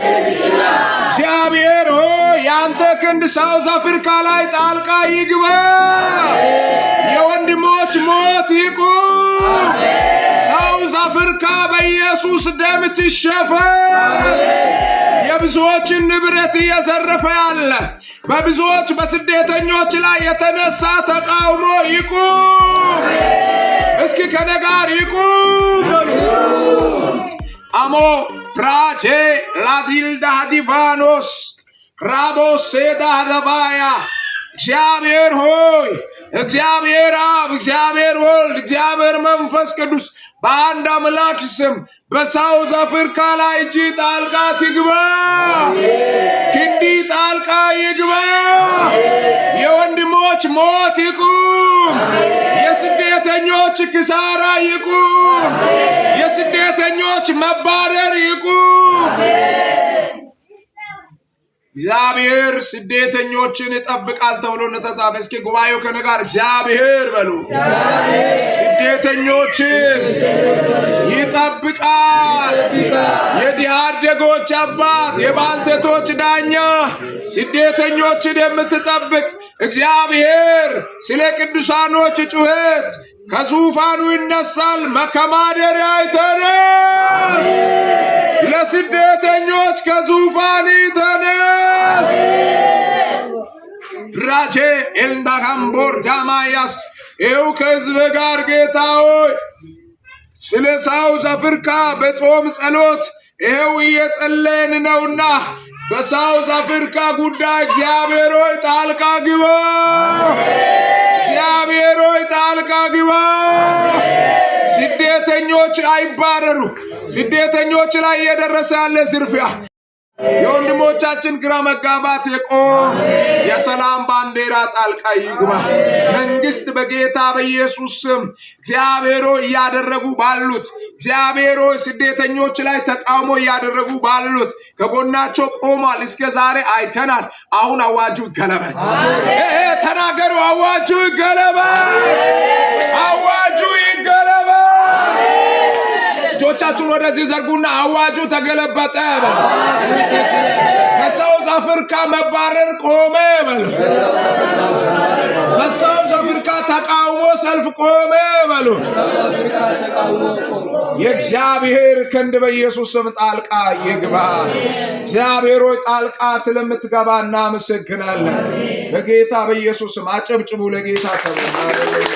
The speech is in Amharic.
እግዚአብሔር ሆይ፣ ያንተ ክንድ South Africa ላይ ጣልቃ ይግባ። የወንድሞች ሞት ይቁም። South Africa በኢየሱስ ደም ትሸፈን። የብዙዎችን ንብረት እየዘረፈ ያለ፣ በብዙዎች በስደተኞች ላይ የተነሳ ተቃውሞ ይቁም። እስኪ ከኔ ጋር ይቁም በሉ። አሞ ፕራቼ ላዲልዳ ዲቫኖስ ራቦሴዳ ደባያ። እግዚአብሔር ሆይ፣ እግዚአብሔር አብ፣ እግዚአብሔር ወልድ፣ እግዚአብሔር መንፈስ ቅዱስ፣ በአንድ አምላክ ስም በ South Africa ላይ እጅ ጣልቃ ትግባ፣ ክንዲ ጣልቃ ይግባ። የወንድሞች ሞት ይቁም። የስደተኞች ኪሳራ ይቁም። የስደተኞች መባረር ይቁም። እግዚአብሔር ስደተኞችን ይጠብቃል ተብሎ እንደተጻፈ፣ እስኪ ጉባኤው ከኔ ጋር እግዚአብሔር በሉ። ስደተኞችን ይጠብቃል። የድሃ አደጎች አባት፣ የባልቴቶች ዳኛ፣ ስደተኞችን የምትጠብቅ እግዚአብሔር ስለ ቅዱሳኖች ጩኸት ከዙፋኑ ይነሳል። ከማደሪያ ተነስ፣ ለስደተኞች ከዙፋን ተነስ። ራቼ ኤልዳካምቦር ጃማያስ። ይኸው ከሕዝብ ጋር ጌታ ሆይ፣ ስለ South Africa በጾም ጸሎት ይኸው እየጸለይን ነውና በ South Africa ጉዳይ እግዚአብሔር ሆይ ጣልቃ ግባ። እግዚአብሔር ሆይ ጣልቃ ግባ። ስደተኞች አይባረሩ። ስደተኞች ላይ እየደረሰ ያለ ዝርፊያ፣ የወንድሞቻችን ግራ መጋባት ይቁም። የሰላም ባንዲራ ጣልቃ ይግባ። መንግስት በጌታ በኢየሱስ ስም እግዚአብሔር ሆይ እያደረጉ ባሉት፣ እግዚአብሔር ሆይ ስደተኞች ላይ ተቃውሞ እያደረጉ ባሉት ከጎናቸው ቆሟል። እስከ ዛሬ አይተናል። አሁን አዋጁ ይገለበጥ። ተናገሩ። አዋጁ ይገለበጥ። አዋጁ ይገለበጥ። እጆቻችሁን ወደዚህ ዘርጉና አዋጁ ተገለበጠ በሉ። ከ South Africa መባረር ቆመ በሉ። ከ South Africa ተቃውሞ ሰልፍ ቆመ በሉ። የእግዚአብሔር ክንድ በኢየሱስ ስም ጣልቃ ይግባ። እግዚአብሔር ሆይ፣ ጣልቃ ስለምትገባ እናመሰግናለን። በጌታ በኢየሱስ ስም አጨብጭቡ ለጌታ ተብሎ።